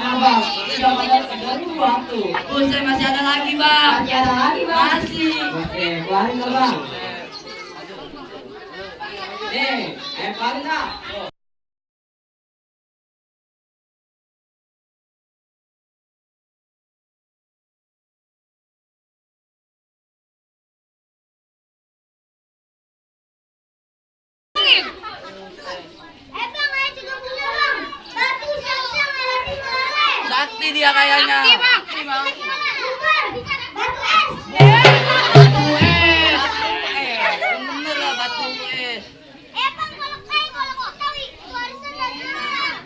bang? Sudah pada kedua tuh. Buset, masih ada lagi bang. Masih ada lagi bang? Masih. Oke, keluarin dong bang. Nih, keluarin dah. Sakti dia kayaknya. Sakti bang. Batu es. Batu es. Bener lah batu es. Bang kalau kau tahu warisan dari orang.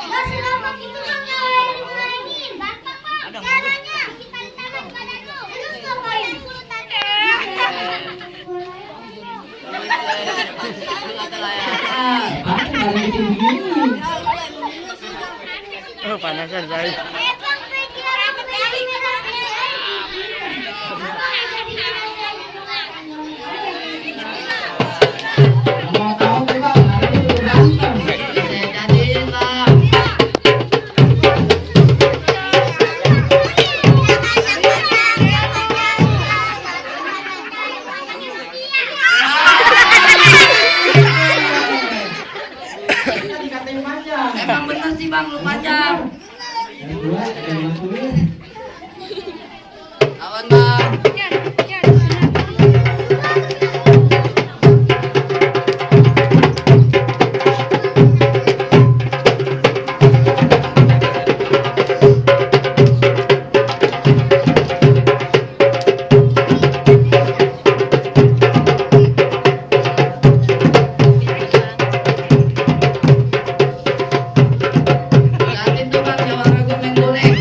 Masih lama itu bang yang dimainin. Gampang bang. Caranya kita tanam badanmu. Terus ngapain? Oh, panasan guys. Emang bener sih bang, lu panjang. Kawan bang. Liatin tuh bang, jawara gue main golek.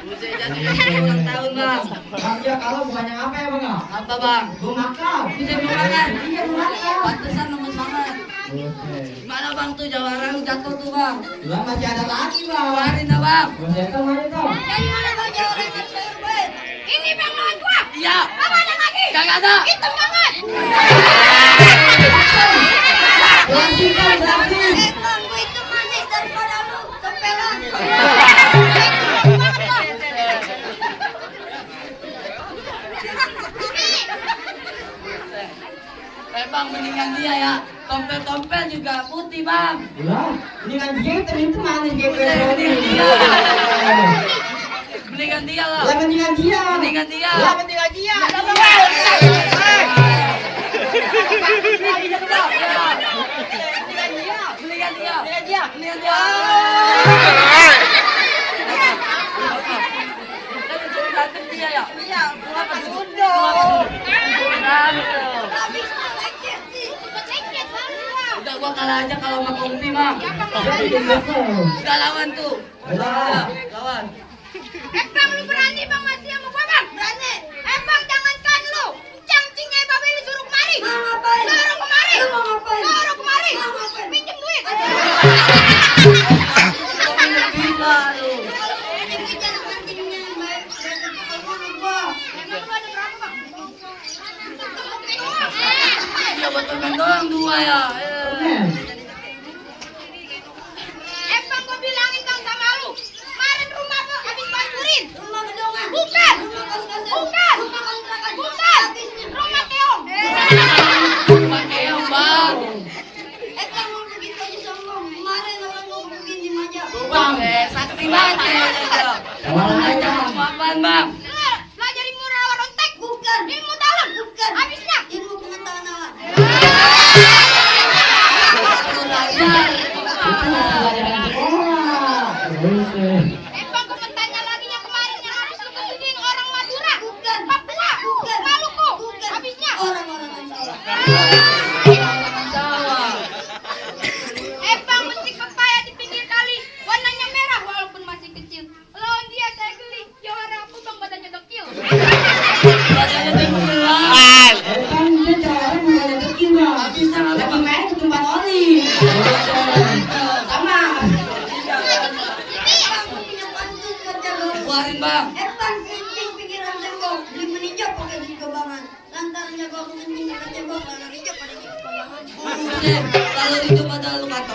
Buset, jadi ulang tahun bang. Bang, dia kalau bukannya apa ya bang? Apa bang? Gua makan. Buset mau makan. Iya, gua makan. Pantesan lemes banget. Gimana bang tuh jawara lu jatuh tuh bang? Bang, masih ada lagi bang. Keluarin dah bang. Masih ada mana tuh? Dari mana bang jawara yang sayur baik? Ini bang lawan gua. Iya. Apa ada lagi? Kagak ada. Hitam banget. Bersihkan, bersih. Bang, gua itu manis daripada lu. Tempelan. Bang, mendingan dia ya. Tompel-tompel juga putih bang. Lah, ini kan dia itu manis kayak Buset, mendingan dia. Mendingan dia lah. Lah, mendingan dia. Mendingan dia. Lah, mendingan dia. Mendingan dia. Mendingan dia. Ganteng dia ya. Iya. Kenapa duduk? Udah gua kalah aja kalau sama Kompi mah. Udah lawan tuh. Udah lawan. Bang, lu berani bang masih sama gua bang? Berani. Bang, jangankan lu. Cangcingnya Babel disuruh kemari. Mau ngapain? Suruh kemari. Lu mau ngapain? Suruh kemari. Mau ngapain? Pinjem duit. Gila lu. Kalau ini kita cangcingnya baik. Emang lu ada berapa bang? Dia betul doang dua ya. Bang, gua bilangin kang sama lu. Kemarin rumah gua habis banturin. Rumah gedongan. Bukan. Rumah kos-kosan. Bukan. Rumah kontrakan. Bukan. Rumah keong. Rumah keong bang. Bang, lu begitu aja sombong. Kemarin orang gua bikin di aja. Bang, sakti banget kayaknya dia. Aja mau apaan bang? Belajar ilmu rawa rontek. Bukan. Ilmu dalam. Bukan. Habisnya ilmu pengetahuan alam. keluarin bang. Bang, kencing pikiran tembok. Beli meninjau pakai di kebangan. Lantarannya gua kencing dekat tembok, karena ninjau pada di kebangan. Buset, kalau itu pada lu kata